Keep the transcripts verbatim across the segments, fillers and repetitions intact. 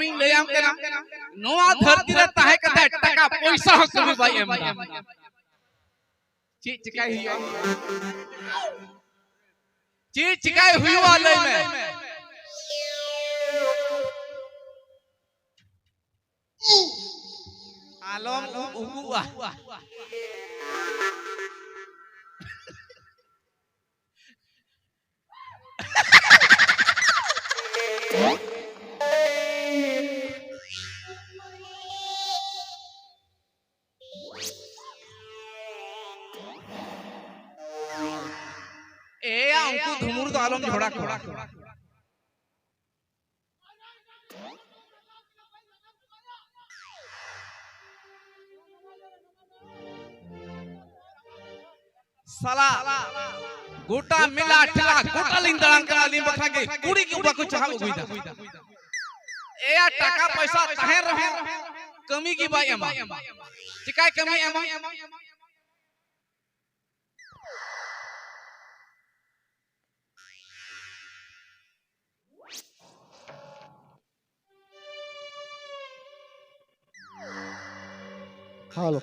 ᱤᱧ ᱞᱟᱹᱭᱟᱢ ᱠᱟᱱᱟ, ᱱᱚᱣᱟ ᱫᱷᱟᱹᱨᱛᱤ ᱨᱮ ᱛᱟᱦᱮᱸ ᱠᱟᱛᱮ ᱴᱟᱠᱟ ᱯᱚᱭᱥᱟ ᱦᱚᱸ ᱠᱟᱹᱢᱤ ᱵᱟᱭ ᱮᱢ ᱮᱫᱟ᱾ ᱪᱮᱫ ᱪᱤᱠᱟᱭ ᱦᱩᱭᱩᱜᱼᱟ? ᱪᱮᱫ ᱪᱤᱠᱟᱭ ᱦᱩᱭᱩᱜᱼᱟ ᱞᱟᱹᱭ ᱢᱮ? ᱟᱞᱚᱢ ᱩ-, ᱩᱜᱩᱜᱼᱟ᱾ ᱮᱭᱟ, ᱩᱱᱠᱩ ᱫᱷᱩᱢᱩᱨ ᱫᱚ ᱟᱞᱚᱢ ᱡᱷᱚᱲᱟ ᱠᱚᱣᱟ᱾ ᱥᱟᱞᱟ, ᱜᱚᱴᱟ ᱢᱮᱞᱟ ᱴᱷᱮᱞᱟ ᱜᱚᱴᱟ ᱞᱤᱧ ᱫᱟᱬᱟᱱ ᱠᱟᱱᱟ, ᱟᱹᱞᱤᱧ ᱵᱟᱠᱷᱨᱟ ᱜᱮ ᱠᱩᱲᱤ ᱠᱚ ᱵᱟᱠᱚ ᱪᱟᱦᱟᱣ ᱟᱹᱜᱩᱭᱮᱫᱟ᱾ ᱮᱭᱟ, ᱴᱟᱠᱟ ᱯᱚᱭᱥᱟ ᱛᱟᱦᱮᱱ ᱨᱮᱦᱚᱸ ᱠᱟᱹᱢᱤ ᱜᱮ ᱵᱟᱭ ᱮᱢᱟ᱾ ᱪᱤᱠᱟᱭ ᱠᱟᱹᱢᱤ ᱮᱢᱟ? ᱦᱮᱞᱳ᱾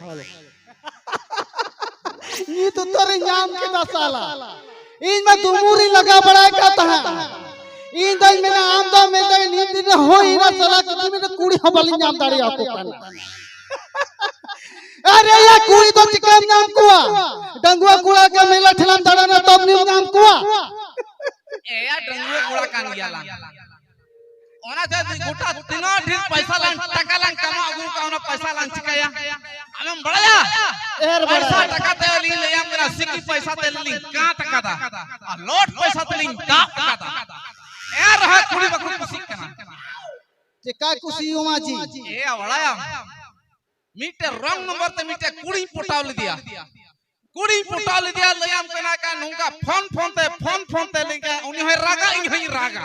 ᱱᱤᱛ ᱩᱛᱟᱹᱨ ᱤᱧ ᱧᱟᱢ ᱠᱮᱫᱟ ᱥᱟᱞᱟ᱾ ᱤᱧ ᱢᱟ ᱫᱩᱢᱩᱨ ᱤᱧ ᱞᱟᱜᱟᱣ ᱵᱟᱲᱟᱭ ᱠᱟᱱ ᱛᱟᱦᱮᱸᱫ᱾ ᱤᱧ ᱫᱚᱧ ᱢᱮᱱᱟ, ᱟᱢ ᱫᱚ ᱢᱮᱱᱫᱟ ᱱᱤᱛ ᱫᱤᱱ ᱦᱩᱭ ᱮᱱᱟ ᱥᱟᱞᱟ, ᱠᱤᱱᱛᱩ ᱢᱮᱱᱫᱟ ᱠᱩᱲᱤ ᱦᱚᱸ ᱵᱟᱞᱤᱧ ᱧᱟᱢ ᱫᱟᱲᱮᱭᱟᱠᱚ ᱠᱟᱱᱟ᱾ ᱟᱨᱮ ᱭᱟ, ᱠᱩᱲᱤ ᱫᱚ ᱪᱤᱠᱟᱢ ᱧᱟᱢ ᱠᱚᱣᱟ? ᱰᱟᱺᱜᱩᱣᱟᱹ ᱠᱚᱲᱟ ᱠᱚ ᱢᱮᱞᱟ ᱴᱷᱮᱞᱟᱢ ᱫᱟᱬᱟᱱᱟ, ᱛᱚᱵ ᱱᱤᱢ ᱧᱟᱢ ᱠᱚᱣᱟ᱾ ᱮᱭᱟ, ᱰᱟᱺᱜᱩᱣᱟᱹ ᱠᱚᱲᱟ ᱠᱟᱱ ᱜᱮᱭᱟ ᱞᱟᱝ᱾ ᱚᱱᱟ ᱛᱮ ᱜᱚᱴᱟ ᱛᱤᱱᱟᱹᱜ ᱰᱷᱮᱨ ᱯᱚᱭᱥᱟ ᱞᱟᱝ, ᱴᱟᱠᱟ ᱞᱟᱝ ᱠᱟᱢᱟᱣ ᱟᱹᱜᱩ ᱠᱟᱜᱼᱟ, ᱚᱱᱟ ᱯᱚᱭᱥᱟ ᱞᱟᱝ ᱪᱤᱠᱟᱹᱭᱟ? ᱟᱢᱮᱢ ᱵᱟᱲᱟᱭᱟ? ᱮᱨ ᱯᱚᱭᱥᱟ ᱵᱟᱲᱟᱭᱟ᱾ ᱴᱟᱠᱟ ᱛᱮ ᱟᱹᱞᱤᱧ ᱞᱟᱹᱭᱟᱢ ᱠᱟᱱᱟ, ᱥᱤᱠᱤ ᱯᱚᱭᱥᱟ ᱛᱮ ᱞᱤᱧ ᱠᱟᱸᱛ ᱟᱠᱟᱫᱟ, ᱟᱨ ᱞᱚᱴ ᱯᱚᱭᱥᱟ ᱛᱮᱞᱤᱧ ᱫᱟᱵ ᱟᱠᱟᱫᱟ᱾ ᱮᱱ ᱨᱮᱦᱚᱸ ᱠᱩᱲᱤ ᱵᱟᱠᱚ ᱠᱩᱥᱤᱜ ᱠᱟᱱᱟ᱾ ᱪᱮᱠᱟ ᱠᱩᱥᱤ ᱟᱢᱟ ᱡᱤ? ᱮᱭᱟ, ᱵᱟᱲᱟᱭᱟᱢ? ᱢᱤᱫᱴᱮᱡ ᱨᱚᱝ ᱱᱚᱢᱵᱚᱨ ᱛᱮ ᱢᱤᱫᱴᱮᱡ ᱠᱩᱲᱤᱧ ᱯᱚᱴᱟᱣ ᱞᱮᱫᱮᱭᱟ᱾ ᱠᱩᱲᱤᱧ ᱯᱚᱴᱟᱣ ᱞᱮᱫᱮᱭᱟ, ᱞᱟᱹᱭᱟᱢ ᱠᱟᱱᱟ ᱠᱟ ᱱᱚᱝᱠᱟ ᱯᱷᱳᱱ ᱯᱷᱳᱱ ᱛᱮ, ᱯᱷᱳᱱ ᱯᱷᱳᱱ ᱛᱮ ᱞᱟᱹᱭ ᱠᱟ, ᱩᱱᱤ ᱦᱚᱸᱭ ᱨᱟᱜᱟ, ᱤᱧ ᱦᱚᱸᱧ ᱨᱟᱜᱟ᱾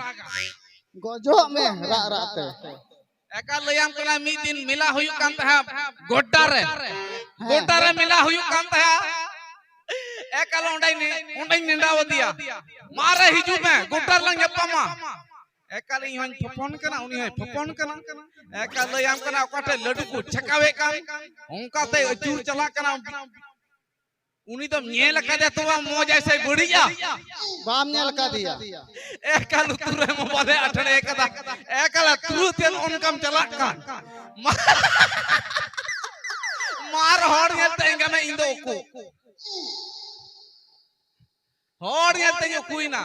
ᱜᱚᱡᱚᱜ ᱢᱮ ᱨᱟᱜ ᱨᱟᱜ ᱛᱮ᱾ ᱮᱠᱟᱞ ᱞᱟᱹᱭᱟᱢ ᱠᱟᱱᱟ, ᱢᱤᱫ ᱫᱤᱱ ᱢᱮᱞᱟ ᱦᱩᱭᱩᱜ ᱠᱟᱱ ᱛᱟᱦᱮᱸᱫ ᱜᱚᱰᱰᱟ ᱨᱮ᱾ ᱦᱮᱸ᱾ ᱜᱚᱰᱰᱟ ᱨᱮ ᱢᱮᱞᱟ ᱦᱩᱭᱩᱜ ᱠᱟᱱ ᱛᱟᱦᱮᱸᱫ᱾ ᱮᱠᱟᱞ ᱚᱸᱰᱮᱧ ᱱᱮ-, ᱚᱸᱰᱮᱧ ᱱᱮᱰᱟ ᱟᱫᱮᱭᱟ᱾ ᱢᱟᱨᱮ ᱦᱤᱡᱩᱜ ᱢᱮ, ᱜᱚᱰᱰᱟ ᱨᱮᱞᱟᱝ ᱧᱟᱯᱟᱢᱟ᱾ ᱮᱠᱟᱞ ᱤᱧ ᱦᱚᱸᱧ ᱯᱷᱚᱯᱷᱚᱱ ᱠᱟᱱᱟ, ᱩᱱᱤ ᱦᱚᱸᱭ ᱯᱷᱚᱯᱷᱚᱱ ᱠᱟᱱᱟ᱾ ᱮᱠᱟᱞ ᱞᱟᱹᱭᱟᱢ ᱠᱟᱱᱟ, ᱚᱠᱟ ᱴᱷᱮᱡ ᱞᱟᱹᱰᱩ ᱠᱚ ᱪᱷᱟᱠᱟᱣᱮᱫ ᱠᱟᱱ, ᱚᱱᱠᱟᱛᱮ ᱟᱹᱪᱩᱨ ᱪᱟᱞᱟᱜ ᱠᱟᱱᱟ᱾ ᱩᱱᱤ ᱫᱚᱢ ᱧᱮᱞ ᱟᱠᱟᱫᱮᱭᱟ ᱛᱚ ᱵᱟᱝ, ᱢᱚᱡᱟᱭ ᱥᱮ ᱵᱟᱹᱲᱤᱡᱼᱟ? ᱵᱟᱢ ᱧᱮᱞ ᱟᱠᱟᱫᱮᱭᱟ? ᱮᱠᱟᱞ ᱩᱛᱩ ᱨᱮ ᱢᱳᱵᱟᱭᱤᱞ ᱮ ᱟᱴᱷᱲᱮ ᱟᱠᱟᱫᱟ᱾ ᱮᱠᱟᱞ ᱛᱩᱨᱩ ᱛᱮ ᱱᱚᱜᱼᱚ ᱱᱚᱝᱠᱟᱢ ᱪᱟᱞᱟᱜ ᱠᱟᱱ᱾ ᱢᱟ-, ᱢᱟᱨ ᱦᱚᱲ ᱧᱮᱞᱛᱮ ᱮᱸᱜᱟᱢᱮ ᱤᱧ ᱫᱚ ᱩᱠᱩ᱾ ᱦᱚᱲ ᱧᱮᱞᱛᱮᱧ ᱩᱠᱩᱭᱮᱱᱟ᱾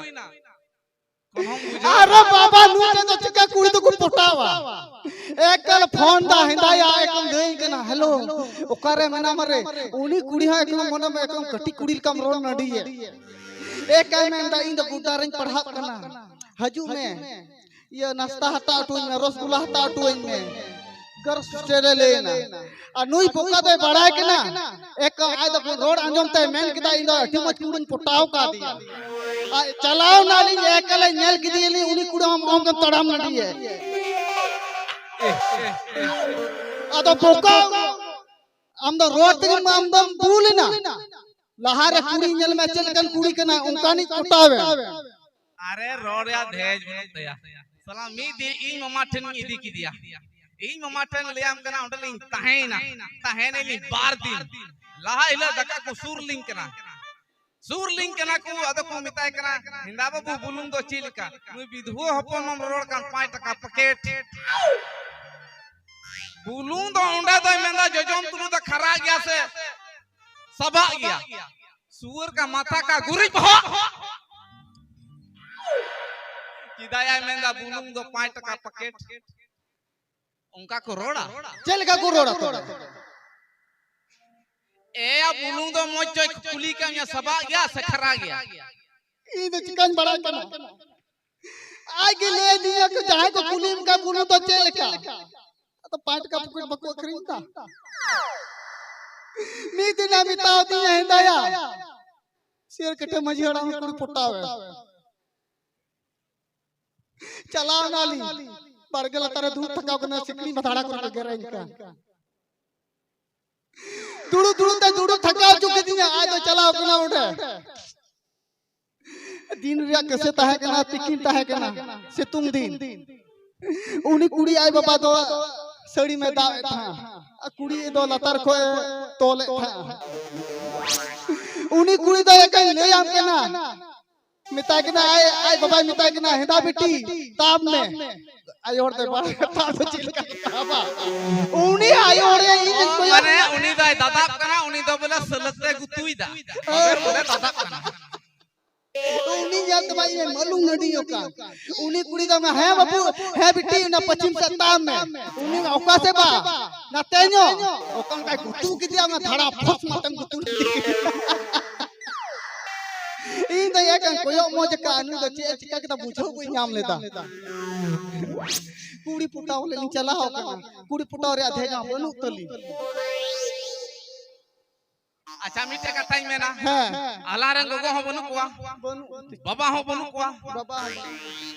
ᱠᱚᱱᱚᱢ ᱵᱩᱡᱷᱟᱹᱣ ᱟᱨᱮ ᱫᱟ᱾ ᱵᱟᱵᱟ, ᱱᱩᱭ ᱴᱷᱮᱱ ᱫᱚ ᱪᱤᱠᱟ ᱠᱩᱲᱤ ᱫᱚᱠᱚ ᱯᱚᱴᱟᱣᱟ? ᱮᱠᱟᱞ ᱯᱷᱳᱱ ᱫᱟ, ᱦᱮᱸᱫᱟᱭᱟ, ᱮᱠᱫᱚᱢ ᱞᱟᱹᱭ ᱠᱟᱱᱟ, "ᱦᱮᱞᱳ, ᱚᱠᱟᱨᱮ ᱢᱮᱱᱟᱢᱟ ᱨᱮ?" ᱩᱱᱤ ᱠᱩᱲᱤ ᱦᱚᱸ ᱮᱠᱫᱚᱢ ᱢᱚᱱᱮ ᱢᱮ ᱮᱠᱫᱚᱢ ᱠᱟᱹᱴᱤᱡ ᱠᱩᱲᱤ ᱞᱮᱠᱟᱢ ᱨᱚᱲ ᱱᱟᱹᱰᱤᱭᱮ᱾ ᱮᱠᱟᱭ ᱢᱮᱱᱫᱟ, "ᱤᱧ ᱫᱚ ᱜᱚᱰᱰᱟ ᱨᱮᱧ ᱯᱟᱲᱦᱟᱜ ᱠᱟᱱᱟ, ᱦᱤᱡᱩᱜ ᱢᱮ, ᱤᱭᱟᱹ ᱱᱟᱥᱛᱟ ᱦᱟᱛᱟᱣ ᱦᱚᱴᱚ ᱟᱹᱧ ᱢᱮ, ᱨᱚᱥᱜᱩᱞᱞᱟ ᱦᱟᱛᱟᱣ ᱦᱚᱴᱚ ᱟᱹᱧ ᱢᱮ᱾" ᱜᱟᱨᱞᱥ ᱦᱳᱥᱴᱮᱞ ᱨᱮ ᱞᱟᱹᱭ ᱮᱱᱟ᱾ ᱟᱨ ᱱᱩᱭ ᱵᱚᱠᱟ ᱫᱚᱭ ᱵᱟᱲᱟᱭ ᱠᱟᱱᱟ, ᱮᱠᱟ ᱟᱡ ᱫᱚ ᱨᱚᱲ ᱟᱸᱡᱚᱢ ᱛᱮ ᱢᱮᱱ ᱠᱮᱫᱟ, "ᱤᱧ ᱫᱚ ᱟᱹᱰᱤ ᱢᱚᱡᱽ ᱠᱩᱲᱤᱧ ᱯᱚᱴᱟᱣ ᱠᱟᱫᱮᱭᱟ᱾" ᱟᱨ ᱪᱟᱞᱟᱣ ᱱᱟᱞᱤᱧ, ᱮᱠᱟᱞᱮ ᱧᱮᱞ ᱠᱮᱫᱮᱭᱟᱞᱤᱧ, ᱩᱱᱤ ᱠᱩᱲᱤ ᱦᱚᱸ ᱚᱦᱚᱢ ᱜᱮᱢ ᱛᱟᱲᱟᱢ ᱱᱟᱰᱤᱭᱮ᱾ ᱟᱫᱚ ᱵᱚᱠᱟ, ᱟᱢ ᱫᱚ ᱨᱚᱲ ᱛᱮᱜᱮᱢ, ᱟᱢ ᱫᱚᱢ ᱵᱩᱞ ᱮᱱᱟ᱾ ᱞᱟᱦᱟᱨᱮ ᱠᱩᱲᱤ ᱧᱮᱞ ᱢᱮ, ᱪᱮᱫ ᱞᱮᱠᱟᱱ ᱠᱩᱲᱤ ᱠᱟᱱᱟᱭ, ᱚᱱᱠᱟᱱᱤᱡ ᱯᱚᱴᱟᱣᱮᱢ᱾ ᱟᱨᱮ, ᱨᱚᱲ ᱨᱮᱭᱟᱜ ᱫᱷᱮᱡ ᱵᱟᱹᱱᱩᱜ ᱛᱟᱭᱟ᱾ ᱥᱟᱞᱟ ᱢᱤᱫ ᱫᱤᱱ ᱤᱧ ᱢᱟᱢᱟ ᱴᱷᱮᱱ ᱤᱧ ᱤᱫᱤ ᱠᱮᱫᱮᱭᱟ᱾ ᱤᱧ ᱢᱟᱢᱟ ᱴᱷᱮᱱ ᱞᱟᱹᱭᱟᱢ ᱠᱟᱱᱟ, ᱚᱸᱰᱮ ᱞᱤᱧ ᱛᱟᱦᱮᱸᱭᱮᱱᱟ᱾ ᱛᱟᱦᱮᱸᱭᱮᱱᱟᱞᱤᱧ ᱵᱟᱨ ᱫᱤᱱ᱾ ᱞᱟᱦᱟ ᱦᱤᱞᱳᱜ ᱫᱟᱠᱟ ᱠᱚ ᱥᱩᱨ ᱞᱤᱧ ᱠᱟᱱᱟ᱾ ᱥᱩᱨ ᱞᱤᱧ ᱠᱟᱱᱟ ᱠᱚ, ᱟᱫᱚ ᱠᱚ ᱢᱮᱛᱟᱭ ᱠᱟᱱᱟ, "ᱦᱮᱸᱫᱟ ᱵᱟᱹᱵᱩ, ᱵᱩᱞᱩᱝ ᱫᱚ ᱪᱮᱫ ᱞᱮᱠᱟ?" ᱱᱩᱭ ᱵᱤᱫᱷᱩᱣᱟᱹ ᱦᱚᱯᱚᱱ ᱢᱟᱢ ᱨᱚᱲ ᱠᱟᱱ, ᱯᱟᱸᱪ ᱴᱟᱠᱟ ᱯᱮᱠᱮᱴ᱾ ᱵᱩᱞᱩᱝ ᱫᱚ ᱚᱸᱰᱮ ᱫᱚᱭ ᱢᱮᱱᱫᱟ, ᱡᱚᱡᱚᱢ ᱛᱩᱞᱩ ᱫᱚ ᱠᱷᱟᱨᱟ ᱜᱮᱭᱟ ᱥᱮ ᱥᱟᱵᱟᱜ ᱜᱮᱭᱟ? ᱥᱩᱣᱟᱹᱨ ᱠᱟ ᱢᱟᱛᱷᱟ ᱠᱟ ᱜᱩᱨᱤᱡ ᱵᱚᱦᱚᱜ᱾ ᱪᱮᱫᱟᱜ ᱭᱟᱭ ᱢᱮᱱᱫᱟ, ᱵᱩᱞᱩᱝ ᱫᱚ ᱯᱟᱸᱪ ᱴᱟᱠᱟ ᱯᱮᱠᱮᱴ? ᱚᱱᱠᱟ ᱠᱚ ᱨᱚᱲᱟ? ᱪᱮᱫ ᱞᱮᱠᱟ ᱠᱚ ᱨᱚᱲᱟ ᱛᱚᱵᱮ? ᱮᱭᱟ, ᱵᱩᱞᱩᱝ ᱫᱚ ᱢᱚᱡᱽ ᱪᱚᱭ ᱠᱩᱞᱤ ᱠᱟᱜ ᱢᱮᱭᱟ, ᱥᱟᱵᱟᱜ ᱜᱮᱭᱟ ᱥᱮ ᱠᱷᱟᱨᱟ ᱜᱮᱭᱟ? ᱤᱧ ᱫᱚ ᱪᱤᱠᱟᱹᱧ ᱵᱟᱲᱟᱭ ᱠᱟᱱᱟ? ᱟᱡ ᱜᱮ ᱞᱟᱹᱭ ᱫᱤᱧᱟ ᱠᱚ, ᱡᱟᱦᱟᱸᱭ ᱠᱚ ᱠᱩᱞᱤ ᱢᱮ ᱠᱷᱟᱱ, ᱵᱩᱞᱩᱝ ᱫᱚ ᱪᱮᱫ ᱞᱮᱠᱟ? ᱟᱫᱚ ᱯᱟᱸᱪ ᱴᱟᱠᱟ ᱯᱚᱠᱮᱴ ᱵᱟᱠᱚ ᱟᱹᱠᱷᱨᱤᱧ ᱮᱫᱟ᱾ ᱢᱤᱫ ᱫᱤᱱᱮ ᱢᱮᱛᱟᱣ ᱫᱤᱧᱟ, ᱦᱮᱸᱫᱟᱭᱟ, ᱥᱮᱨ ᱠᱟᱹᱴᱷᱟᱹ ᱢᱟᱹᱡᱷᱤ ᱦᱟᱲᱟᱢ ᱠᱩᱲᱤ ᱯᱚᱴᱟᱣᱮ᱾ ᱪᱟᱞᱟᱣ ᱱᱟᱞᱤᱧ, ᱵᱟᱲᱜᱮ ᱞᱟᱛᱟᱨ ᱨᱮ ᱫᱩᱲᱩᱵ ᱛᱷᱟᱠᱟᱣ ᱠᱟᱱᱟ, ᱥᱤᱠᱲᱤ ᱢᱟᱛᱷᱟᱲᱟ ᱠᱚᱨᱮ ᱠᱚ ᱜᱮᱨᱮᱧ ᱠᱟᱱ᱾ ᱫᱩᱲᱩᱵ ᱫᱩᱲᱩᱵ ᱛᱮ ᱫᱩᱲᱩᱵ ᱛᱷᱟᱠᱟᱣ ᱦᱚᱪᱚ ᱠᱤᱫᱤᱧᱟ, ᱟᱡ ᱫᱚ ᱪᱟᱞᱟᱣ ᱠᱟᱱᱟ ᱚᱸᱰᱮ᱾ ᱫᱤᱱ ᱨᱮᱭᱟᱜ ᱠᱟᱹᱥᱟᱹ ᱛᱟᱦᱮᱸ ᱠᱟᱱᱟ, ᱛᱤᱠᱤᱱ ᱛᱟᱦᱮᱸ ᱠᱟᱱᱟ, ᱥᱤᱛᱩᱝ ᱫᱤᱱ᱾ ᱩᱱᱤ ᱠᱩᱲᱤ ᱟᱡ ᱵᱟᱵᱟ ᱫᱚ ᱥᱟᱹᱲᱤᱢᱮ ᱫᱟᱵ ᱮᱫ ᱛᱟᱦᱮᱸᱫ, ᱟᱨ ᱠᱩᱲᱤ ᱫᱚ ᱞᱟᱛᱟᱨ ᱠᱷᱚᱱ ᱮ ᱛᱚᱞᱮᱫ ᱛᱟᱦᱮᱸᱫ᱾ ᱩᱱᱤ ᱠᱩᱲᱤ ᱫᱚ ᱮᱠᱟᱧ ᱞᱟᱹᱭᱟᱢ ᱠᱟᱱᱟ, ᱢᱮᱛᱟᱭ ᱠᱟᱱᱟ, ᱟᱡ, ᱟᱡ ᱵᱟᱵᱟᱭ ᱢᱮᱛᱟᱭ ᱠᱟᱱᱟ, "ᱦᱮᱸᱫᱟ ᱵᱤᱴᱤ, ᱫᱟᱵ ᱢᱮ᱾" ᱟᱭᱳ ᱦᱚᱲ ᱫᱚᱭ ᱵᱟᱲᱟᱭᱟ ᱫᱟᱵ ᱫᱚ ᱪᱮᱫ ᱞᱮᱠᱟ ᱠᱚ ᱫᱟᱵᱟ᱾ ᱩᱱᱤ ᱟᱭᱳ ᱦᱚᱲᱮ ᱤᱧ ᱮ ᱠᱚᱭᱚᱜ ᱢᱟᱱᱮ ᱩᱱᱤ ᱫᱚᱭ ᱫᱟᱫᱟᱵ ᱠᱟᱱᱟ, ᱩᱱᱤ ᱫᱚ ᱵᱚᱞᱮ ᱥᱟᱹᱞᱟᱹᱠ ᱛᱮ ᱜᱩᱛᱩᱭᱮᱫᱟ᱾ ᱦᱳᱭ᱾ ᱵᱚᱞᱮ ᱫᱟᱫᱟᱵ ᱠᱟᱱᱟ᱾ ᱩᱱᱤ ᱧᱮᱞ ᱛᱮᱢᱟ ᱤᱧ ᱢᱟᱹᱞᱩ ᱱᱟᱹᱰᱤ ᱚᱠᱟ᱾ ᱩᱱᱤ ᱠᱩᱲᱤ ᱫᱚ ᱢᱮᱱᱟ, "ᱦᱮᱸ ᱵᱟᱹᱵᱩ, ᱦᱮᱸ ᱵᱤᱴᱤ, ᱚᱱᱟ ᱯᱚᱪᱷᱤᱢ ᱥᱮᱫ ᱛᱟᱵ ᱢᱮ᱾" ᱩᱱᱤ ᱢᱟ ᱚᱠᱟ ᱥᱮᱫ ᱵᱟ? ᱱᱟᱛᱮ ᱧᱚᱜ᱾ ᱚᱠᱟ ᱞᱮᱠᱟᱭ ᱜᱩᱛᱩ ᱠᱮᱫᱮᱭᱟ, ᱚᱱᱟ ᱫᱷᱟᱲᱟ ᱯᱷᱚᱥ ᱢᱟᱛᱮᱢ ᱜᱩᱛᱩ ᱠᱮᱫᱮᱭᱟ᱾ ᱤᱧ ᱫᱚ ᱮᱠᱟᱧ ᱠᱚᱭᱚᱜ ᱢᱚᱡᱽ ᱟᱠᱟᱫᱼᱟ, ᱱᱩᱭ ᱫᱚ ᱪᱮᱫ ᱮ ᱪᱤᱠᱟ ᱠᱮᱫᱟ ᱵᱩᱡᱷᱟᱹᱣ ᱵᱟᱹᱧ ᱧᱟᱢ ᱞᱮᱫᱟ᱾ ᱠᱩᱲᱤ ᱯᱚᱴᱟᱣ ᱞᱮ ᱞᱤᱧ ᱪᱟᱞᱟᱣ ᱟᱠᱟᱱᱟ, ᱠᱩᱲᱤ ᱯᱚᱴᱟᱣ ᱨᱮᱭᱟᱜ ᱫᱷᱮᱭᱟ ᱵᱟᱹᱱᱩᱜ ᱛᱟᱹᱞᱤᱧ᱾ ᱟᱪᱪᱷᱟ, ᱢᱤᱫᱴᱮᱡ ᱠᱟᱛᱷᱟᱧ ᱢᱮᱱᱟ, ᱦᱮᱸ᱾ ᱟᱞᱟᱝ ᱨᱮᱱ ᱜᱚᱜᱚ ᱦᱚᱸ ᱵᱟᱹᱱᱩᱜ ᱠᱚᱣᱟ, ᱵᱟᱹᱱᱩᱜ᱾ ᱵᱟᱵᱟ ᱦᱚᱸ ᱵᱟᱹᱱᱩᱜ ᱠᱚᱣᱟ᱾ ᱵᱟᱵᱟ ᱦᱚᱸ ᱵᱟᱹᱱᱩᱜ᱾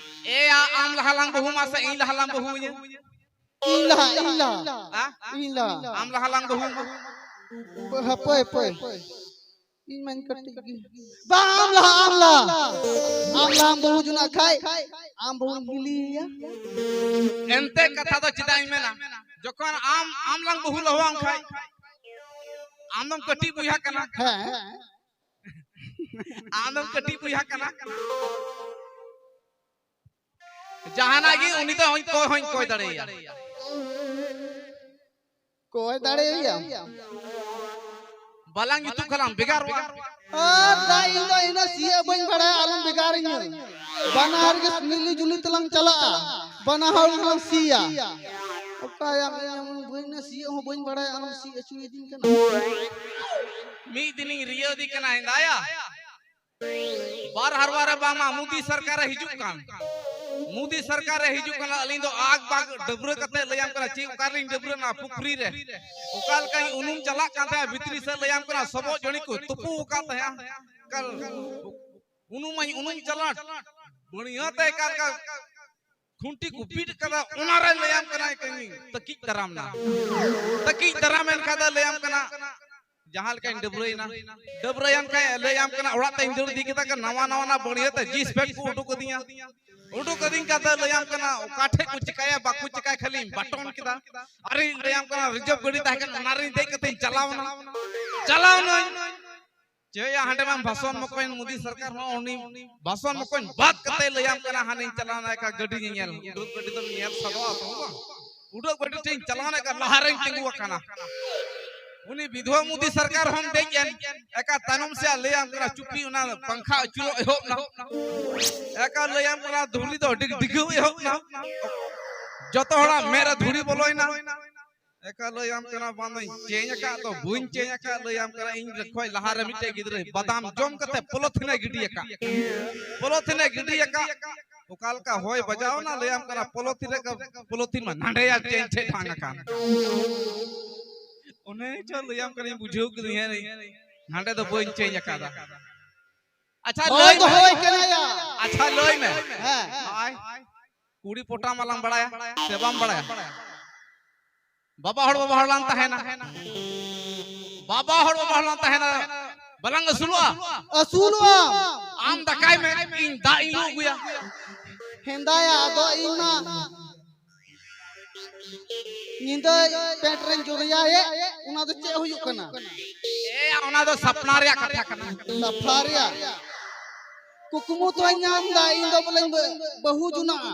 ᱮᱭᱟ, ᱟᱢ ᱞᱟᱦᱟ ᱞᱟᱝ ᱵᱟᱹᱦᱩ ᱢᱟ ᱥᱮ ᱤᱧ ᱞᱟᱦᱟ ᱞᱟᱝ ᱵᱟᱹᱦᱩ ᱤᱧᱟ? ᱤᱧ ᱞᱟᱦᱟ, ᱤᱧ ᱞᱟᱦᱟ᱾ ᱦᱮᱸ? ᱤᱧ ᱞᱟᱦᱟ᱾ ᱟᱢ ᱞᱟᱦᱟ ᱞᱟᱝ ᱵᱟᱹᱦᱩ ᱢᱟ᱾ ᱦᱟᱯᱳᱭ, ᱦᱟᱯᱳᱭ᱾ ᱤᱧ ᱢᱟᱧ ᱠᱟᱹᱴᱤᱡ ᱜᱮ᱾ ᱵᱟᱝ, ᱟᱢ ᱞᱟᱦᱟ, ᱟᱢ ᱞᱟᱦᱟ᱾ ᱟᱢ ᱞᱟᱦᱟᱢ ᱵᱟᱹᱦᱩ ᱡᱚᱱᱟᱜ ᱠᱷᱟᱡ, ᱟᱢ ᱵᱟᱹᱦᱩᱢ ᱦᱤᱞᱤᱭᱮᱭᱟ᱾ ᱮᱱᱛᱮ ᱠᱟᱛᱷᱟ ᱫᱚ ᱪᱮᱫᱟᱜ ᱤᱧ ᱢᱮᱱᱟ? ᱡᱚᱠᱷᱚᱱ ᱟᱢ, ᱟᱢ ᱞᱟᱝ ᱵᱟᱹᱦᱩ ᱞᱟᱦᱟᱣᱟᱢ ᱠᱷᱟᱡ, ᱟᱢ ᱫᱚᱢ ᱠᱟᱹᱴᱤᱡ ᱵᱚᱭᱦᱟ ᱠᱟᱱᱟ᱾ ᱦᱮᱸ᱾ ᱟᱢ ᱫᱚᱢ ᱠᱟᱹᱴᱤᱡ ᱵᱚᱭᱦᱟ ᱠᱟᱱᱟ᱾ ᱡᱟᱦᱟᱱᱟᱜ ᱜᱮ ᱩᱱᱤ ᱫᱚ ᱦᱚᱧ ᱠᱚᱭ, ᱦᱚᱧ ᱠᱚᱭ ᱫᱟᱲᱮᱭᱟᱭᱟ᱾ ᱠᱚᱭ ᱫᱟᱲᱮᱭᱟᱭᱟ᱾ ᱵᱟᱞᱟᱝ ᱡᱩᱛᱩᱜ ᱠᱷᱟᱱ ᱞᱟᱝ ᱵᱷᱮᱜᱟᱨᱚᱜᱼᱟ᱾ ᱟᱨ ᱫᱟ, ᱤᱧ ᱫᱚ ᱤᱱᱟᱹ ᱥᱤᱭᱟᱹ ᱵᱟᱹᱧ ᱵᱟᱲᱟᱭᱟ, ᱟᱞᱚᱢ ᱵᱷᱮᱜᱟᱨᱤᱧᱟᱹ᱾ ᱵᱟᱱᱟ ᱦᱚᱲ ᱜᱮ ᱢᱤᱞᱤ ᱡᱩᱞᱤ ᱛᱮᱞᱟᱝ ᱪᱟᱞᱟᱜᱼᱟ, ᱵᱟᱱᱟ ᱦᱚᱲ ᱜᱮᱞᱟᱝ ᱥᱤᱭᱟ᱾ ᱚᱠᱟᱭᱟᱢ ᱤᱧ ᱟᱢ ᱵᱟᱹᱧ ᱥᱤᱭᱟᱹ ᱦᱚᱸ ᱵᱟᱹᱧ ᱵᱟᱲᱟᱭᱟ, ᱟᱢ ᱥᱤ ᱦᱚᱪᱚᱭᱤᱫᱤᱧ ᱠᱟᱱᱟ᱾ ᱢᱤᱫ ᱫᱤᱱᱤᱧ ᱨᱤᱭᱟᱹᱣ ᱫᱤ ᱠᱟᱱᱟ ᱦᱮᱸᱫᱟᱭᱟ᱾ ᱵᱟᱨ ᱦᱟᱨᱣᱟ ᱨᱮ ᱵᱟᱝᱢᱟ ᱢᱳᱫᱤ ᱥᱚᱨᱠᱟᱨ ᱮ ᱦᱤᱡᱩᱜ ᱠᱟᱱ᱾ ᱢᱳᱫᱤ ᱥᱚᱨᱠᱟᱨ ᱮ ᱦᱤᱡᱩᱜ ᱠᱟᱱᱟ, ᱟᱹᱞᱤᱧ ᱫᱚ ᱟᱜ ᱵᱟᱜ ᱰᱟᱹᱵᱽᱨᱟᱹ ᱠᱟᱛᱮ ᱞᱟᱹᱭᱟᱢ ᱠᱟᱱᱟ, ᱪᱮᱫ ᱚᱠᱟ ᱨᱮᱞᱤᱧ ᱰᱟᱹᱵᱽᱨᱟᱹ ᱱᱟ ᱯᱩᱠᱷᱨᱤ ᱨᱮ᱾ ᱚᱠᱟ ᱞᱮᱠᱟᱧ ᱩᱱᱩᱢ ᱪᱟᱞᱟᱜ ᱠᱟᱱ ᱛᱟᱦᱮᱸᱫ, ᱵᱷᱤᱛᱨᱤ ᱥᱮᱫ ᱞᱟᱹᱭᱟᱢ ᱠᱟᱱᱟ, ᱥᱚᱵᱚᱜ ᱡᱟᱹᱲᱤ ᱠᱚ ᱛᱩᱯᱩ ᱟᱠᱟᱫ ᱛᱟᱦᱮᱸᱫ᱾ ᱠᱟᱞ ᱩᱱᱩᱢᱟᱧ ᱩᱱᱩᱢ ᱪᱟᱞᱟᱜ, ᱵᱟᱹᱲᱤᱭᱟᱹ ᱛᱮ ᱮᱠᱟᱞ ᱮᱠᱟᱞ ᱠᱷᱩᱱᱴᱤ ᱠᱚ ᱵᱤᱫ ᱠᱟᱫᱟ, ᱚᱱᱟ ᱨᱮ ᱞᱟᱹᱭᱟᱢ ᱠᱟᱱᱟ, ᱛᱟᱹᱠᱤᱡ ᱫᱟᱨᱟᱢ ᱱᱟ᱾ ᱛᱟᱹᱠᱤᱡ ᱫᱟᱨᱟᱢ ᱮᱱ ᱠᱷᱟᱱ ᱫᱚ ᱞᱟᱹᱭᱟᱢ ᱠᱟᱱᱟ, ᱡᱟᱦᱟᱸ ᱞᱮᱠᱟᱧ ᱰᱟᱹᱵᱽᱨᱟᱹᱭᱮᱱᱟ, ᱰᱟᱹᱵᱽᱨᱟᱹᱭᱮᱱ ᱠᱷᱟᱡ ᱞᱟᱹᱭᱟᱢ ᱠᱟᱱᱟ, ᱚᱲᱟᱜ ᱛᱮᱧ ᱫᱟᱹᱲ ᱤᱫᱤ ᱠᱮᱫᱟ, ᱱᱟᱣᱟ ᱱᱟᱣᱟ ᱱᱟ ᱵᱟᱹᱲᱭᱟᱹ ᱛᱮ ᱡᱤᱱᱥ ᱯᱮᱱᱴ ᱠᱚ ᱩᱰᱩᱠ ᱟᱹᱫᱤᱧᱟ᱾ ᱩᱰᱩᱠ ᱟᱹᱫᱤᱧ ᱠᱷᱟᱡ ᱫᱚ ᱞᱟᱹᱭᱟᱢ ᱠᱟᱱᱟ, ᱚᱠᱟ ᱴᱷᱮᱡ ᱠᱚ ᱪᱤᱠᱟᱭᱟ ᱵᱟᱠᱚ ᱪᱤᱠᱟᱭᱟ, ᱠᱷᱟᱹᱞᱤᱧ ᱵᱟᱴᱚᱱ ᱠᱮᱫᱟ᱾ ᱟᱨᱤᱧ ᱞᱟᱹᱭᱟᱢ ᱠᱟᱱᱟ, ᱨᱤᱡᱟᱹᱵᱷ ᱜᱟᱹᱰᱤ ᱛᱟᱦᱮᱸ ᱠᱟᱱᱟ, ᱚᱱᱟ ᱨᱤᱧ ᱫᱮᱡ ᱠᱟᱛᱮᱧ ᱪᱟᱞᱟᱣᱱᱟ, ᱪᱟᱞᱟᱣᱱᱟᱹᱧ᱾ ᱪᱮᱫ ᱭᱟ, ᱦᱟᱸᱰᱮ ᱢᱟ ᱵᱷᱟᱥᱚᱱ ᱢᱚᱠᱚᱧ, ᱢᱳᱫᱤ ᱥᱚᱨᱠᱟᱨ ᱦᱚᱸ ᱩᱱᱤ ᱵᱷᱟᱥᱚᱱ ᱢᱚᱠᱚᱧ ᱵᱟᱫ ᱠᱟᱛᱮ ᱞᱟᱹᱭᱟᱢ ᱠᱟᱱᱟ, ᱦᱟᱱᱮᱧ ᱪᱟᱞᱟᱣᱱᱟ ᱮᱠᱟ ᱜᱟᱹᱰᱤ ᱧᱮᱧᱮᱞ᱾ ᱩᱰᱟᱹᱜ ᱜᱟᱹᱰᱤ ᱫᱚᱢ ᱧᱮᱞ ᱥᱟᱫᱚᱜᱼᱟ ᱛᱚ ᱵᱟᱝ? ᱩᱰᱟᱹᱜ ᱜᱟᱹᱰᱤ ᱴᱷᱮᱱ ᱪᱟᱞᱟᱣᱱᱟ ᱮᱠᱟ ᱞᱟᱦᱟᱨᱮᱧ ᱛᱤᱸᱜᱩ ᱟᱠᱟᱱᱟ᱾ ᱩᱱᱤ ᱵᱤᱫᱷᱣᱟ ᱢᱳᱫᱤ ᱥᱚᱨᱠᱟᱨ ᱦᱚᱸᱢ ᱫᱮᱡ ᱮᱱ, ᱮᱠᱟ ᱛᱟᱭᱱᱚᱢ ᱥᱮ ᱞᱟᱹᱭᱟᱢ ᱠᱟᱱᱟ, ᱪᱩᱯᱤ ᱚᱱᱟ ᱯᱟᱝᱠᱷᱟ ᱟᱹᱪᱩᱨᱚᱜ ᱮᱦᱚᱵ ᱱᱟ᱾ ᱮᱠᱟ ᱞᱟᱹᱭᱟᱢ ᱠᱟᱱᱟ, ᱫᱷᱩᱲᱤ ᱫᱚ ᱟᱹᱰᱤ ᱰᱤᱜᱷᱟᱹᱣ ᱮᱦᱚᱵ ᱱᱟ᱾ ᱡᱚᱛᱚ ᱦᱚᱲᱟᱜ ᱢᱮᱫ ᱨᱮ ᱫᱷᱩᱲᱤ ᱵᱚᱞᱚᱭᱮᱱᱟ᱾ ᱮᱠᱟ ᱞᱟᱹᱭᱟᱢ ᱠᱟᱱᱟ, ᱵᱟᱝ ᱫᱚᱧ ᱪᱮᱧ ᱟᱠᱟᱫ ᱫᱚ ᱵᱟᱹᱧ ᱪᱮᱧ ᱟᱠᱟᱫ᱾ ᱞᱟᱹᱭᱟᱢ ᱠᱟᱱᱟ, ᱤᱧ ᱠᱷᱚᱡ ᱞᱟᱦᱟᱨᱮ ᱢᱤᱫᱴᱮᱡ ᱜᱤᱫᱽᱨᱟᱹ ᱵᱟᱫᱟᱢ ᱡᱚᱢ ᱠᱟᱛᱮ ᱯᱚᱞᱚᱛᱷᱤᱱᱮ ᱜᱤᱰᱤ ᱟᱠᱟᱫ᱾ ᱯᱚᱞᱚᱛᱷᱤᱱᱮ ᱜᱤᱰᱤ ᱟᱠᱟᱫ᱾ ᱚᱠᱟ ᱞᱮᱠᱟ ᱦᱚᱭ ᱵᱟᱡᱟᱣ ᱮᱱᱟ, ᱞᱟᱹᱭᱟᱢ ᱠᱟᱱᱟ, ᱯᱚᱞᱚᱛᱷᱤᱱ ᱨᱮ, ᱯᱚᱞᱚᱛᱷᱤᱱ ᱢᱟ ᱱᱟᱰᱮᱭᱟ ᱪᱮᱧ ᱴᱷᱮᱡ ᱰᱷᱟᱝ ᱟᱠᱟᱱ᱾ ᱚᱱᱮ ᱪᱚ ᱞᱟᱹᱭᱟᱢ ᱠᱟᱹᱱᱟᱹᱧ, ᱵᱩᱡᱷᱟᱹᱣ ᱠᱤᱫᱟᱹᱧ ᱦᱮᱸ, ᱱᱟᱰᱮ ᱫᱚ ᱵᱟᱹᱧ ᱪᱮᱧ ᱟᱠᱟᱫᱟ᱾ ᱟᱪᱪᱷᱟ, ᱦᱳᱭ ᱞᱟᱹᱭ ᱫᱚ ᱢᱮ᱾ ᱦᱳᱭ ᱠᱟᱱᱟ ᱭᱟ᱾ ᱟᱪᱪᱷᱟ, ᱞᱟᱹᱭ ᱢᱮ᱾ ᱦᱮᱸ᱾ ᱱᱚᱜᱼᱚᱭ ᱠᱩᱲᱤ ᱯᱚᱴᱟ ᱢᱟᱞᱟᱝ ᱵᱟᱲᱟᱭᱟ ᱥᱮ ᱵᱟᱢ ᱵᱟᱲᱟᱭᱟ? ᱵᱟᱵᱟ ᱦᱚᱲ, ᱵᱟᱵᱟ ᱦᱚᱲ ᱞᱟᱝ ᱛᱟᱦᱮᱱᱟ᱾ ᱵᱟᱵᱟ ᱦᱚᱲ, ᱵᱟᱵᱟ ᱦᱚᱲ ᱞᱟᱝ ᱛᱟᱦᱮᱱᱟ᱾ ᱵᱟᱞᱟᱝ ᱟᱹᱥᱩᱞᱚᱜᱼᱟ? ᱟᱹᱥᱩᱞᱚᱜᱼᱟ᱾ ᱟᱢ ᱫᱟᱠᱟᱭ ᱢᱮ, ᱤᱧ ᱫᱟᱜ ᱤᱧ ᱞᱩ ᱟᱹᱜᱩᱭᱟ᱾ ᱦᱮᱸᱫᱟᱭᱟ, ᱟᱫᱚ ᱤᱧ ᱢᱟ ᱧᱤᱫᱟᱹ ᱯᱮᱱᱴ ᱨᱮᱧ ᱡᱚᱨᱮᱭᱟ ᱭᱮ, ᱚᱱᱟ ᱫᱚ ᱪᱮᱫ ᱦᱩᱭᱩᱜ ᱠᱟᱱᱟ? ᱮᱭᱟ, ᱚᱱᱟ ᱫᱚ ᱥᱟᱯᱱᱟ ᱨᱮᱭᱟᱜ ᱠᱟᱛᱷᱟ ᱠᱟᱱᱟ᱾ ᱥᱟᱯᱱᱟ ᱨᱮᱭᱟᱜ? ᱠᱩᱠᱢᱩ ᱛᱚᱧ ᱧᱟᱢ ᱫᱟ, ᱤᱧ ᱫᱚ ᱵᱚᱞᱮᱧ ᱵᱟᱹ-, ᱵᱟᱹᱦᱩ ᱡᱚᱱᱟᱜᱼᱟ᱾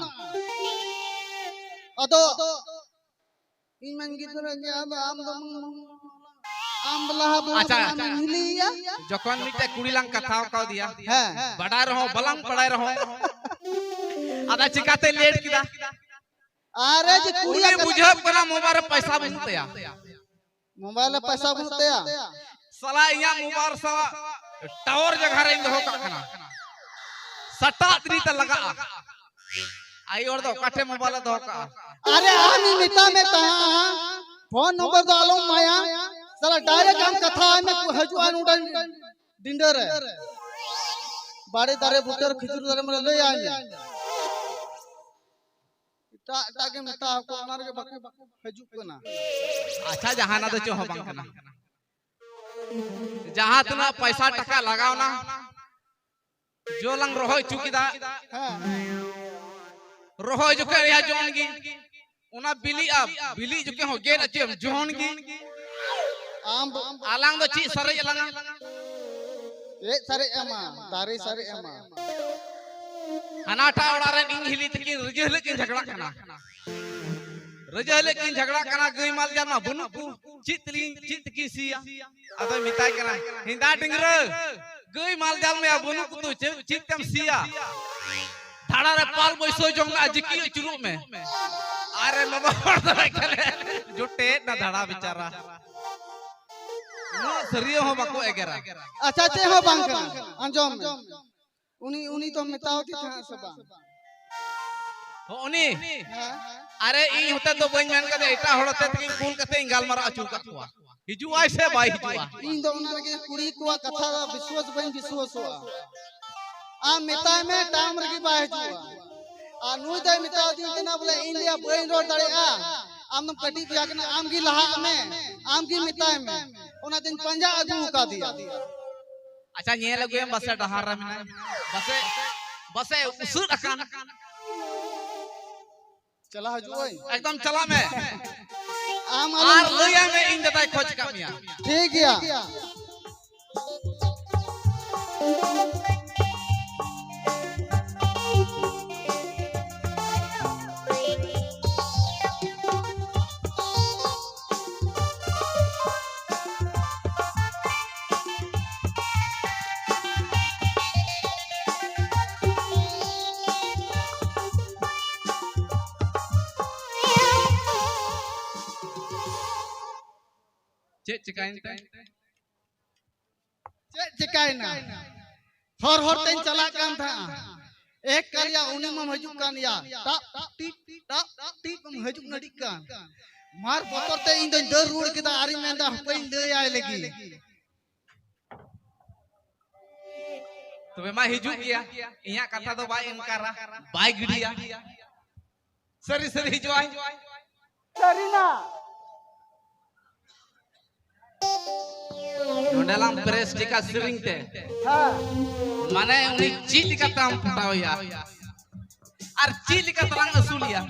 ᱟᱫᱚ ᱤᱧ ᱢᱟᱧ ᱜᱤᱫᱽᱨᱟᱹ ᱜᱮ, ᱟᱫᱚ ᱟᱢ ᱫᱚ ᱟᱢ ᱫᱚ ᱞᱟᱦᱟ ᱵᱟᱹᱦᱩ ᱟᱪᱪᱷᱟ, ᱡᱚᱱᱟᱜ ᱟᱪᱪᱷᱟ᱾ ᱮᱢ ᱦᱤᱞᱤᱭᱮᱭᱟ᱾ ᱡᱚᱠᱷᱚᱱ ᱢᱤᱫᱴᱮᱡ ᱠᱩᱲᱤ ᱞᱟᱝ ᱠᱟᱛᱷᱟᱣ ᱠᱟᱣᱫᱮᱭᱟ, ᱦᱮᱸ᱾ ᱵᱟᱰᱟᱭ ᱨᱮᱦᱚᱸ, ᱵᱟᱞᱟᱝ ᱵᱟᱲᱟᱭ ᱨᱮᱦᱚᱸ, ᱟᱫᱚ ᱪᱤᱠᱟᱛᱮ ᱞᱮᱴ ᱠᱮᱫᱟ? ᱟᱨᱮ ᱡᱮ ᱠᱩᱲᱤ ᱩᱱᱤ ᱵᱩᱡᱷᱟᱹᱣ ᱠᱟᱱᱟ ᱢᱳᱵᱟᱭᱤᱞ ᱨᱮ ᱯᱚᱭᱥᱟ ᱵᱟᱹᱱᱩᱜ ᱛᱟᱭᱟ᱾ ᱢᱳᱵᱟᱭᱤᱞ ᱨᱮ ᱯᱚᱭᱥᱟ ᱵᱟᱹᱱᱩᱜ ᱛᱟᱭᱟ᱾ ᱥᱟᱞᱟ ᱤᱧᱟᱜ ᱢᱳᱵᱟᱭᱤᱞ ᱥᱟᱞᱟ ᱴᱟᱣᱟᱨ ᱡᱟᱭᱜᱟ ᱨᱮᱧ ᱫᱚᱦᱚ ᱠᱟᱜ ᱠᱟᱱᱟ᱾ ᱥᱟᱴᱟᱜ ᱛᱤᱨᱤ ᱛᱮ ᱞᱟᱜᱟᱜᱼᱟ᱾ ᱟᱭᱳ ᱦᱚᱲ ᱫᱚ ᱚᱠᱟ ᱴᱷᱮᱱ ᱢᱳᱵᱟᱭᱤᱞ ᱮ ᱫᱚᱦᱚ ᱠᱟᱜᱼᱟ? ᱟᱨᱮ ᱟᱢᱤᱧ ᱢᱮᱛᱟ ᱢᱮ ᱛᱟᱦᱮᱸ, ᱯᱷᱳᱱ ᱱᱚᱢᱵᱚᱨ ᱫᱚ ᱟᱞᱚᱢ ᱮᱢᱟᱭᱟ᱾ ᱥᱟᱞᱟ ᱰᱟᱭᱨᱮᱠᱴ ᱟᱢ ᱠᱟᱛᱷᱟ ᱟᱭ ᱢᱮ, ᱦᱤᱡᱩᱜᱼᱟ ᱱᱚᱰᱮ ᱰᱤᱸᱰᱟᱹ ᱨᱮ᱾ ᱵᱟᱲᱮ ᱫᱟᱨᱮ ᱵᱩᱴᱟᱹ ᱨᱮ ᱠᱷᱤᱡᱩᱨ ᱫᱟᱨᱮ ᱢᱟᱨᱮ ᱞᱟᱹᱭ ᱟᱭ ᱢᱮ᱾ ᱮᱴᱟᱜ ᱮᱴᱟᱜ ᱜᱮ ᱢᱮᱛᱟ ᱟᱠᱚ, ᱚᱱᱟ ᱨᱮᱜᱮ ᱵᱟᱠᱚ ᱦᱤᱡᱩᱜ ᱠᱟᱱᱟ᱾ ᱟᱪᱪᱷᱟ, ᱡᱟᱦᱟᱱᱟᱜ ᱫᱚ ᱪᱮᱫ ᱦᱚᱸ ᱵᱟᱝ ᱠᱟᱱᱟ᱾ ᱡᱟᱦᱟᱸ ᱛᱤᱱᱟᱹᱜ ᱯᱟᱭᱥᱟ ᱴᱟᱠᱟ ᱞᱟᱜᱟᱣᱱᱟ, ᱡᱚ ᱞᱟᱝ ᱨᱚᱦᱚᱭ ᱦᱚᱪᱚ ᱠᱮᱫᱟ᱾ ᱦᱮᱸ᱾ ᱨᱚᱦᱚᱭ ᱡᱚᱠᱷᱮᱡ ᱨᱮᱭᱟᱜ ᱡᱚᱱ ᱜᱮ, ᱚᱱᱟ ᱵᱤᱞᱤᱜᱼᱟ, ᱵᱤᱞᱤ ᱡᱚᱠᱷᱮᱡ ᱦᱚᱸ ᱜᱮᱫ ᱦᱚᱪᱚᱭᱮᱢ ᱡᱚᱱ ᱜᱮ᱾ ᱟᱢ ᱵᱚ- ᱟᱞᱟᱝ ᱫᱚ ᱪᱮᱫ ᱥᱟᱨᱮᱡ ᱟᱞᱟᱝᱟ? ᱪᱮᱫ ᱥᱟᱨᱮᱡ ᱮᱢᱟ? ᱫᱟᱨᱮ ᱥᱟᱨᱮᱡ ᱮᱢᱟ᱾ ᱦᱟᱱᱟᱴᱟᱜ ᱚᱲᱟᱜ ᱨᱮᱱ ᱤᱧ ᱦᱤᱞᱤ ᱛᱟᱹᱠᱤᱱ ᱨᱟᱹᱡᱟᱹ ᱦᱤᱞᱳᱜ ᱠᱤᱱ ᱡᱷᱟᱜᱽᱲᱟᱜ ᱠᱟᱱᱟ᱾ ᱨᱟᱹᱡᱟᱹ ᱦᱤᱞᱳᱜ ᱠᱤᱱ ᱡᱷᱟᱜᱽᱲᱟᱜ ᱠᱟᱱᱟ, ᱜᱟᱹᱭ ᱢᱟᱞ ᱡᱟᱱᱣᱟ ᱵᱟᱹᱱᱩᱜ ᱠᱚ, ᱪᱮᱫ ᱛᱮᱞᱤᱧ, ᱪᱮᱫ ᱛᱮᱠᱤᱱ ᱥᱤᱭᱟ? ᱟᱫᱚᱭ ᱢᱮᱛᱟᱭ ᱠᱟᱱᱟ, ᱦᱮᱸᱫᱟ ᱰᱟᱝᱨᱟ, ᱜᱟᱹᱭ ᱢᱟᱞ ᱡᱟᱱᱣᱟ ᱵᱟᱹᱱᱩᱜ ᱠᱚᱫᱚ ᱪᱮᱫ, ᱪᱮᱫ ᱛᱮᱢ ᱥᱤᱭᱟ? ᱫᱷᱟᱲᱟ ᱨᱮ ᱯᱟᱞ ᱵᱟᱹᱭᱥᱟᱹᱣ ᱡᱚᱝ ᱢᱮ ᱟᱨ ᱡᱤᱠᱤ ᱟᱹᱪᱩᱨᱚᱜ ᱢᱮ᱾ ᱟᱨᱮ ᱵᱟᱵᱟ ᱦᱚᱲ ᱫᱚ ᱮᱠᱟᱞᱮ ᱡᱚᱴᱮᱫ ᱱᱟ ᱫᱷᱟᱲᱟ ᱵᱮᱪᱟᱨᱟ᱾ ᱩᱱᱟᱹᱜ ᱥᱟᱹᱨᱤᱭᱟᱹ ᱦᱚᱸ ᱵᱟᱠᱚ ᱮᱜᱮᱨᱟ᱾ ᱟᱪᱪᱷᱟ, ᱪᱮᱫ ᱦᱚᱸ ᱵᱟᱝ ᱠᱟᱱᱟ, ᱟᱸᱡᱚᱢ ᱢᱮ᱾ ᱩᱱᱤ, ᱩᱱᱤ ᱫᱚ ᱢᱮᱛᱟᱣ ᱫᱤ ᱛᱟᱦᱮᱸ ᱥᱮ ᱵᱟᱝ? ᱦᱚᱸ, ᱩᱱᱤ? ᱦᱮᱸ᱾ ᱟᱨᱮ, ᱤᱧ ᱦᱚᱛᱮ ᱫᱚ ᱵᱟᱹᱧ ᱢᱮᱱ ᱠᱟᱫᱟ, ᱮᱴᱟᱜ ᱦᱚᱲ ᱦᱚᱛᱮ ᱛᱮᱜᱮᱧ ᱠᱩᱞ ᱠᱟᱛᱮ ᱤᱧ ᱜᱟᱞᱢᱟᱨᱟᱣ ᱦᱚᱪᱚ ᱟᱠᱟᱫ ᱠᱚᱣᱟ᱾ ᱦᱤᱡᱩᱜ ᱟᱭ ᱥᱮ ᱵᱟᱭ ᱦᱤᱡᱩᱜᱼᱟ? ᱤᱧ ᱫᱚ ᱚᱱᱟ ᱨᱮᱜᱮ ᱠᱩᱲᱤ ᱠᱚᱣᱟᱜ ᱠᱟᱛᱷᱟ ᱫᱚ ᱵᱤᱥᱣᱟᱥ ᱵᱟᱹᱧ ᱵᱤᱥᱣᱟᱥᱚᱜᱼᱟ᱾ ᱟᱢ ᱢᱮᱛᱟᱭ ᱢᱮ, ᱴᱟᱢ ᱨᱮᱜᱮ ᱵᱟᱭ ᱦᱤᱡᱩᱜᱼᱟ᱾ ᱟᱨ ᱱᱩᱭ ᱫᱚᱭ ᱢᱮᱛᱟᱣ ᱫᱤᱧ ᱠᱟᱱᱟ ᱵᱚᱞᱮ, ᱤᱧ ᱞᱟᱹᱭᱟ ᱵᱟᱹᱧ ᱨᱚᱲ ᱫᱟᱲᱮᱭᱟᱜᱼᱟ, ᱟᱢ ᱫᱚᱢ ᱠᱟᱹᱴᱤᱡ ᱜᱮᱭᱟ ᱠᱟᱱᱟ, ᱟᱢ ᱜᱮ ᱞᱟᱦᱟᱜ ᱢᱮ, ᱟᱢ ᱜᱮ ᱢᱮᱛᱟᱭ ᱢᱮ᱾ ᱚᱱᱟᱛᱤᱧ ᱯᱟᱸᱡᱟ ᱟᱹᱜᱩ ᱟᱠᱟᱫᱮᱭᱟ᱾ ᱟᱪᱪᱷᱟ, ᱧᱮᱞ ᱟᱹᱜᱩᱭᱮᱢ, ᱵᱟᱥᱮ ᱰᱟᱦᱟᱨ ᱨᱮ ᱢᱮᱱᱟᱭ, ᱵᱟᱥᱮ, ᱵᱟᱥᱮ ᱩᱥᱟᱹᱫ ᱟᱠᱟᱱ᱾ ᱪᱟᱞᱟᱣ ᱦᱤᱡᱩᱜ ᱟᱹᱧ᱾ ᱮᱠᱫᱚᱢ ᱪᱟᱞᱟᱜ ᱢᱮ᱾ ᱟᱢ ᱟᱞᱚᱢ ᱟᱨ ᱞᱟᱹᱭᱟᱭ ᱢᱮ, ᱤᱧ ᱫᱟᱫᱟᱭ ᱠᱷᱚᱡ ᱟᱠᱟᱫ ᱢᱮᱭᱟ᱾ ᱴᱷᱤᱠ ᱜᱮᱭᱟ᱾ ᱪᱮᱫ ᱪᱤᱠᱟᱹᱭᱮᱱ ᱛᱮ? ᱪᱮᱫ ᱪᱤᱠᱟᱹᱭᱮᱱᱟ? ᱦᱚᱨ ᱦᱚᱨ ᱛᱮᱧ ᱪᱟᱞᱟᱜ ᱠᱟᱱ ᱛᱟᱦᱮᱸᱜᱼᱟ᱾ ᱮᱠ ᱠᱟᱞᱤᱭᱟ, ᱩᱱᱤ ᱢᱟᱢ ᱦᱤᱡᱩᱜ ᱠᱟᱱ ᱜᱮᱭᱟ᱾ ᱴᱟᱯ ᱴᱤᱯ, ᱴᱟᱯ ᱴᱤᱯ ᱮᱢ ᱦᱤᱡᱩᱜ ᱱᱟᱰᱤᱜ ᱠᱟᱱ᱾ ᱢᱟᱨ ᱵᱚᱛᱚᱨ ᱛᱮ ᱤᱧ ᱫᱚᱧ ᱫᱟᱹᱲ ᱨᱩᱣᱟᱹᱲ ᱠᱮᱫᱟ ᱟᱨᱤᱧ ᱢᱮᱱᱫᱟ, ᱦᱟᱯᱮᱧ ᱞᱟᱹᱭᱟᱭ ᱞᱮᱜᱮ᱾ ᱛᱚᱵᱮ ᱢᱟ ᱦᱤᱡᱩᱜ ᱜᱮᱭᱟ, ᱤᱧᱟᱹᱜ ᱠᱟᱛᱷᱟ ᱫᱚ ᱵᱟᱭ ᱤᱱᱠᱟᱨᱟ, ᱵᱟᱭ ᱜᱤᱰᱤᱭᱟ᱾ ᱥᱟᱹᱨᱤ ᱥᱟᱹᱨᱤ ᱦᱤᱡᱩᱜ ᱟᱭ᱾ ᱥᱟᱹᱨᱤᱱᱟ᱾ ᱱᱚᱰᱮ ᱞᱟᱝ ᱯᱨᱮᱥ ᱴᱷᱤᱠᱟ ᱥᱮᱨᱮᱧ ᱛᱮ᱾ ᱦᱮᱸ᱾ ᱢᱟᱱᱮ ᱩᱱᱤ ᱪᱮᱫ ᱞᱮᱠᱟᱛᱮᱢ ᱯᱚᱴᱟᱣᱮᱭᱟ ᱟᱨ ᱪᱮᱫ ᱞᱮᱠᱟᱛᱮᱞᱟᱝ ᱟᱹᱥᱩᱞᱮᱭᱟ᱾